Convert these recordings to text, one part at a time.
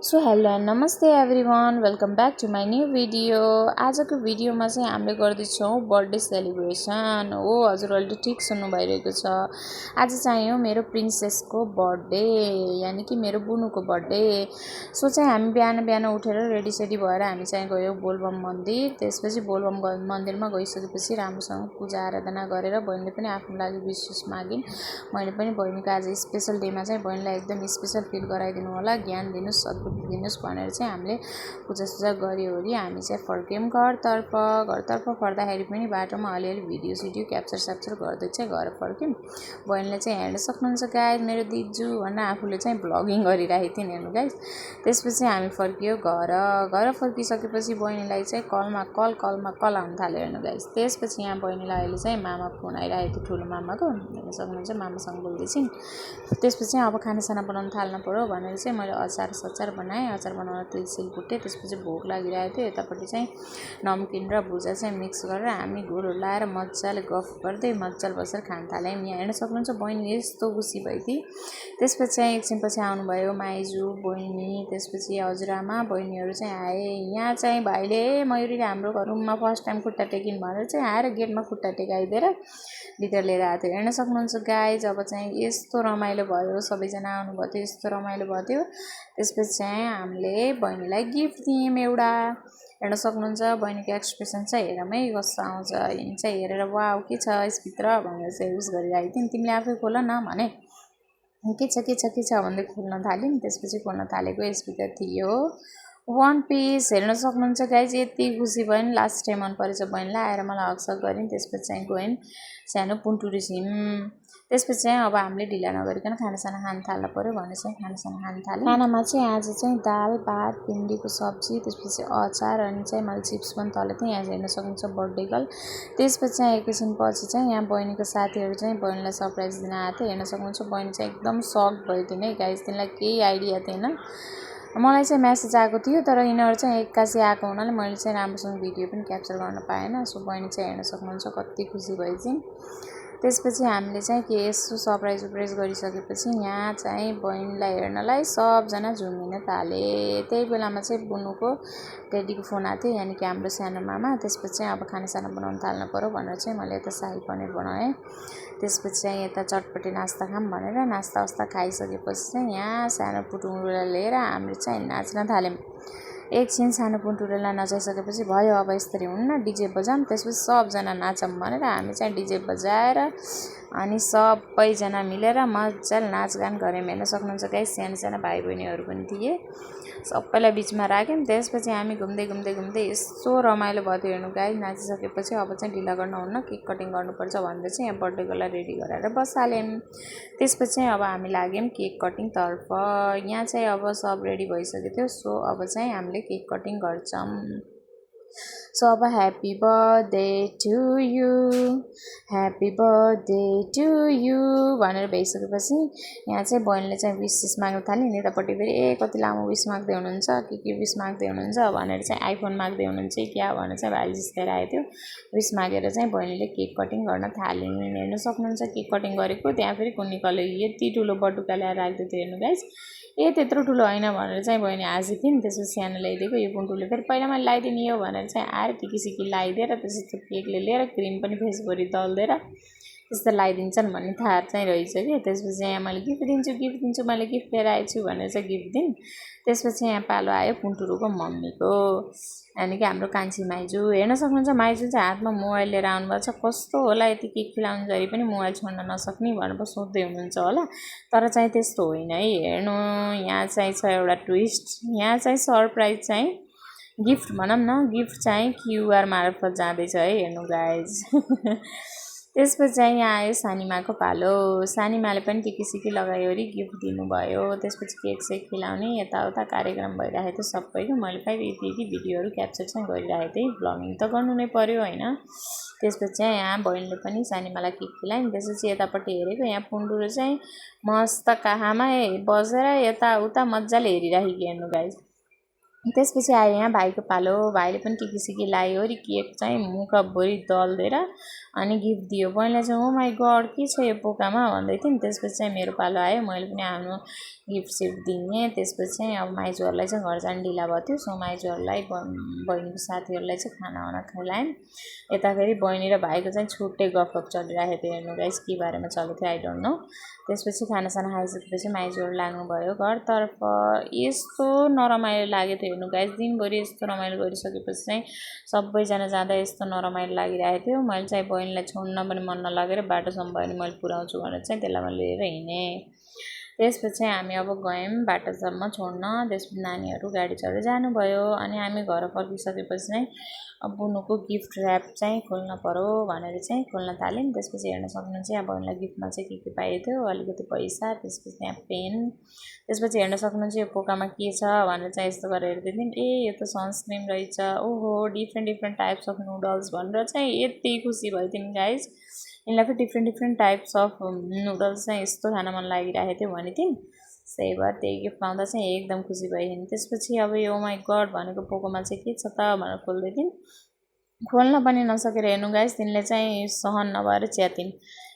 So hello and namaste everyone, welcome back to my new video. आजको भिडियोमा चाहिँ हामीले गर्दैछौँ बर्थडे सेलिब्रेसन हो। हजुरहरूले ठिक सुन्नु भइरहेको छ। आज चाहिँ हो मेरो प्रिन्सेसको बर्थडे, यानि कि मेरो बुनुको बर्थडे। सो चाहिँ हामी बिहान बिहान उठेर रेडीसेडी भएर हामी चाहिँ गयौँ बोलबम मन्दिर। त्यसपछि बोलबम मन्दिरमा गइसकेपछि राम्रोसँग पूजा आराधना गरेर बहिनीले पनि आफ्नो लागि विशेष मागिन्। मैले पनि बहिनीको आज स्पेसल डेमा चाहिँ बहिनीलाई एकदम स्पेसल फिल गराइदिनु होला, ज्ञान दिनुहोस्, सद्बुद्धि दिनुहोस् भनेर चाहिँ हामीले पूजासुजा गरिओरि हामी चाहिँ फर्क्यौँ घरतर्फ फर्दाखेरि पनि बाटोमा अलिअलि भिडियो सिडियो क्याप्चर गर्दै चाहिँ घर फर्क्यौँ। बहिनीले चाहिँ हेर्न सक्नुहुन्छ गाइस मेरो दिजु भनेर आफूले चाहिँ भ्लगिङ गरिरहेको थिएँ हेर्नु गाइस। त्यसपछि हामी फर्कियो घर फर्किसकेपछि बहिनीलाई चाहिँ कल आउनु थाल्यो हेर्नु गाइस। त्यसपछि यहाँ बहिनीलाई अहिले चाहिँ मामा फोन आइरहेको थियो, ठुलो मामाको, हेर्न सक्नुहुन्छ मामासँग बोल्दैछिन्। त्यसपछि अब खानासाना बनाउनु थाल्नु पर्यो भनेर चाहिँ मैले अचार बनाएँ। अचार बनाउन तेल सेल फुटेँ। त्यसपछि भोक लागिरहेको थियो। यतापट्टि चाहिँ नमकिन र भुजा चाहिँ मिक्स गरेर हामी घोरहरू लाएर मजाले गफ गर्दै मजाले बसेर खान थाल्यौँ। यहाँ हेर्न सक्नुहुन्छ बहिनी यस्तो खुसी भइथी। त्यसपछि चाहिँ एकछिनपछि आउनुभयो माइजू, बहिनी, त्यसपछि हजुरआमा, बहिनीहरू चाहिँ आए। यहाँ चाहिँ भाइले मयुरीले हाम्रो रुममा फर्स्ट टाइम खुट्टा टेकिन् भनेर चाहिँ आएर गेटमा खुट्टा टेकाइदिएर भित्र लिएर आएको थियो। हेर्न सक्नुहुन्छ गाइज। अब चाहिँ यस्तो रमाइलो भयो, सबैजना आउनुभएको थियो, यस्तो रमाइलो भयो थियो। त्यसपछि चाहिँ हामीले बहिनीलाई गिफ्ट दियौँ एउटा। हेर्न सक्नुहुन्छ बहिनीको एक्सप्रेसन चाहिँ हेरमै कस्तो आउँछ। यिनी चाहिँ हेरेर वाउ के छ यसभित्र भनेर चाहिँ युज गरिरहेको थिइन्। तिमीले आफै खोल न भने के छ भन्दै खोल्न थाल्यौँ। त्यसपछि खोल्न थालेको यसभित्र थियो वान पिस। हेर्न सक्नुहुन्छ गाइज यति खुसी भयो नि। लास्ट टाइम मन परेछ बहिनीलाई, आएर मलाई हकसक गरिन्। त्यसपछि चाहिँ गयौँ सानो पुन्टुरी सिम। त्यसपछि चाहिँ अब हामीले ढिला नगरिकन खानासाना खान थाल्नु पऱ्यो भनेर चाहिँ खानासाना खान थाल्यौँ। खानामा चाहिँ आज चाहिँ दाल भात भिन्डीको सब्जी, त्यसपछि अचार अनि चाहिँ मैले चिप्स पनि तलेको थिएँ। यहाँ हेर्न सक्नुहुन्छ बर्थडे गर्ल। त्यसपछि चाहिँ एकैछिन पछि चाहिँ यहाँ बहिनीको साथीहरू चाहिँ बहिनीलाई सरप्राइज दिन आएको थियो। हेर्न सक्नुहुन्छ बहिनी चाहिँ एकदम सक भयो थियो नि गाइज। तिनीलाई केही आइडिया थिएन। मलाई चाहिँ म्यासेज आएको थियो तर यिनीहरू चाहिँ एक्कासी आएको हुनाले मैले चाहिँ राम्रोसँग भिडियो पनि क्याप्चर गर्न पाएन। सो बहिनी चाहिँ हेर्न सक्नुहुन्छ कति खुसी भएछिन्। त्यसपछि हामीले चाहिँ के यसो सरप्राइज गरिसकेपछि यहाँ चाहिँ बहिनीलाई हेर्नलाई सबजना झुमिन थाले। त्यही बेलामा चाहिँ बुनुको ड्याडीको फोन आएको थियो, यानि कि हाम्रो सानो मामा। त्यसपछि चाहिँ अब खानासाना बनाउन थाल्नु पऱ्यो भनेर चाहिँ मैले यता शाही पनिर बनाएँ। त्यसपछि चाहिँ यता चटपटे नास्ता खाऊँ भनेर नास्ता खाइसकेपछि चाहिँ यहाँ सानो पुटुङ्गुलाई लिएर हामीले चाहिँ नाच्न थाल्यौँ। एकछिन सानो पुन्टुरेलाई नचाइसकेपछि भयो अब यसरी हुन्न, डिजे बजाऊँ। त्यसपछि सबजना नाचौँ भनेर हामी चाहिँ डिजे बजाएर अनि सबैजना मिलेर मजाले नाचगान गऱ्यौँ। हेर्न सक्नुहुन्छ गाइस सानो भाइ बहिनीहरू पनि थिए, सबैलाई बिचमा राख्यौँ। त्यसपछि हामी घुम्दै यस्तो रमाइलो भयो थियो हेर्नु गाइस। नाचिसकेपछि अब चाहिँ ढिला गर्न हुन्न, केक कटिङ गर्नुपर्छ भनेर चाहिँ यहाँ बर्थडे गर्ललाई रेडी गराएर बसाल्यौँ। त्यसपछि चाहिँ अब हामी लाग्यौँ केक कटिङ तर्फ। यहाँ चाहिँ अब सब रेडी भइसकेको थियो। सो अब चाहिँ हामीले केक कटिङ गर्छौँ। सो अब happy birthday to you, happy birthday to you भनेर भइसकेपछि यहाँ चाहिँ बहिनीले चाहिँ विसेस माग्न थाल्यो नि। यतापट्टि फेरि कति लामो विस माग्दै हुनुहुन्छ, के विस माग्दै हुनुहुन्छ भनेर चाहिँ आइफोन माग्दै हुनुहुन्छ क्या भनेर चाहिँ भाइले जिस्काएर आएको थियो। विस मागेर चाहिँ बहिनीले केक कटिङ गर्न थालिन्। हेर्न सक्नुहुन्छ केक कटिङ गरेको त्यहाँ फेरि कुन्निकले यति ठुलो बटुका ल्याएर राख्दै थियो हेर्नु गाइस। त्यत्रो ठुलो होइन भनेर चाहिँ बहिनी हाँसी थिइन्। त्यसपछि सानो ल्याइदिएको यो पुन्टुले फेरि पहिला मैले लगाइदिने हो भनेर चाहिँ आएर टिकीसिकी लगाइदिएर त्यसपछि केकले लिएर क्रिम पनि फेसभरि दल्दिएर त्यस्तो लगाइदिन्छन् भन्ने थाहा चाहिँ रहेछ कि। त्यसपछि यहाँ मैले गिफ्ट दिन्छु मैले गिफ्ट लिएर आएछु भनेर चाहिँ गिफ्ट दिन्। त्यसपछि यहाँ पालो आयो पुन्टुरुको मम्मीको, यानि कि हाम्रो कान्छी माइजू। हेर्न सक्नुहुन्छ माइजू चाहिँ हातमा मोबाइल लिएर आउनुभएको छ। कस्तो होला यति केक खिलाउनु जरी पनि मोबाइल छोड्न नसक्ने भनेर पो सोध्दै हुनुहुन्छ होला, तर चाहिँ त्यस्तो होइन है। हेर्नु यहाँ चाहिँ छ एउटा ट्विस्ट। यहाँ चाहिँ सरप्राइज चाहिँ गिफ्ट भनौँ न, गिफ्ट चाहिँ क्युआर मार्फत जाँदैछ है हेर्नु गाइज। त्यसपछि चाहिँ यहाँ आयो सानीमाको पालो। सानीमाले पनि टिकीसिकी लगाइवरी गिफ्ट दिनुभयो। त्यसपछि केक सेक खिलाउने यताउता कार्यक्रम भइरहेको थियो सबैको। मैले फेरि यति भिडियोहरू क्याप्चर चाहिँ गरिरहेको थिएँ, भ्लगिङ त गर्नु नै पर्यो होइन। त्यसपछि चाहिँ यहाँ बहिनीले पनि सानीमालाई केक खिलाइन्। त्यसपछि यतापट्टि हेरेको यहाँ पुन्डुरो चाहिँ मस्त कहाँमा बसेर यताउता मजाले हेरिरहेको हेर्नु गाइस। त्यसपछि आयो यहाँ भाइको पालो। भाइले पनि टिकीसिकी लगायो, केक चाहिँ मुखभरि दल्दिएर अनि गिफ्ट दियो। बहिनीलाई चाहिँ ओ माई गड के छ यो पोकामा भन्दै थिएँ नि। त्यसपछि चाहिँ मेरो पालो आयो, मैले पनि आफ्नो गिफ्ट सिफ्ट दिएँ। त्यसपछि चाहिँ अब माइजूहरूलाई चाहिँ घर जानु ढिला भयो थियो, सो माइजूहरूलाई बहिनीको साथीहरूलाई चाहिँ खानावाना खुवायौँ। यता फेरि बहिनी र भाइको चाहिँ छुट्टै गफगफ चलिरहेको थियो, हेर्नु गाइस के बारेमा चलेको थियो आई डोन्ट नो। त्यसपछि खानासाना खाइसकेपछि माइजूहरू लाग्नुभयो घरतर्फ। यस्तो नरमाइलो लागेको थियो हेर्नु गाइस, दिनभरि यस्तो रमाइलो गरिसकेपछि चाहिँ सबैजना जाँदा यस्तो नरमाइलो लागिरहेको थियो। मैले चाहिँ बहिनीलाई छोड्न पनि मन नलागेर बाटोसम्म भयो भने मैले पुऱ्याउँछु भनेर चाहिँ त्यसलाई मैले लिएर हिँडेँ। त्यसपछि हामी अब गयौँ बाटोसम्म छोड्न। त्यसपछि नानीहरू गाडी चढेर जानुभयो। अनि हामी घर फर्किसकेपछि चाहिँ अब बुनुको गिफ्ट ऱ्याप चाहिँ खोल्न पर्यो भनेर चाहिँ खोल्न थाल्यौँ। त्यसपछि हेर्न सक्नुहुन्छ यहाँ बहिनीलाई गिफ्टमा चाहिँ के पाएको थियो, अलिकति पैसा, त्यसपछि यहाँ पेन। त्यसपछि हेर्न सक्नुहुन्छ यो पोकामा के छ भनेर चाहिँ यस्तो गरेर हेर्दै थियौँ। ए यो त सनस्क्रिन रहेछ, ओहो डिफ्रेन्ट टाइप्स अफ नुडल्स भनेर चाहिँ यति खुसी भयो थियौँ गाइस। यिनीलाई फेरि डिफ्रेन्ट टाइप्स अफ नुडल्स चाहिँ यस्तो खान मन लागिरहेको थियो भने थियौँ। त्यही भएर त्यही गिफ्ट पाउँदा चाहिँ एकदम खुसी भइन्। त्यसपछि अब यो माई गड भनेको पोकोमा चाहिँ के छ त भनेर खोल्दै थियौँ। खोल्न पनि नसकेर हेर्नु गाइस तिनले चाहिँ सहन नभएर च्यातिन्।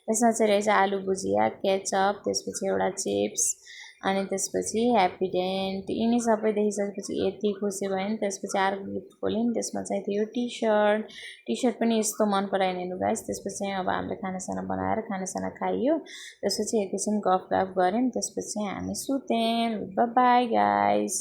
यसमा चाहिँ रहेछ आलु भुजिया, केचप, त्यसपछि एउटा चिप्स, अनि त्यसपछि ह्याप्पीडेन्ट। यिनी सबै देखिसकेपछि यति खुसी भइन्। त्यसपछि अर्को गिफ्ट खोल्यौँ, त्यसमा चाहिँ थियो टी सर्ट पनि यस्तो मन पराएन हेर्नु गाइस। त्यसपछि चाहिँ अब हामीले खानासाना बनाएर खानासाना खाइयो। त्यसपछि एकैछिन गफ गऱ्यौँ। त्यसपछि चाहिँ हामी सुत्यौँ। By by guys.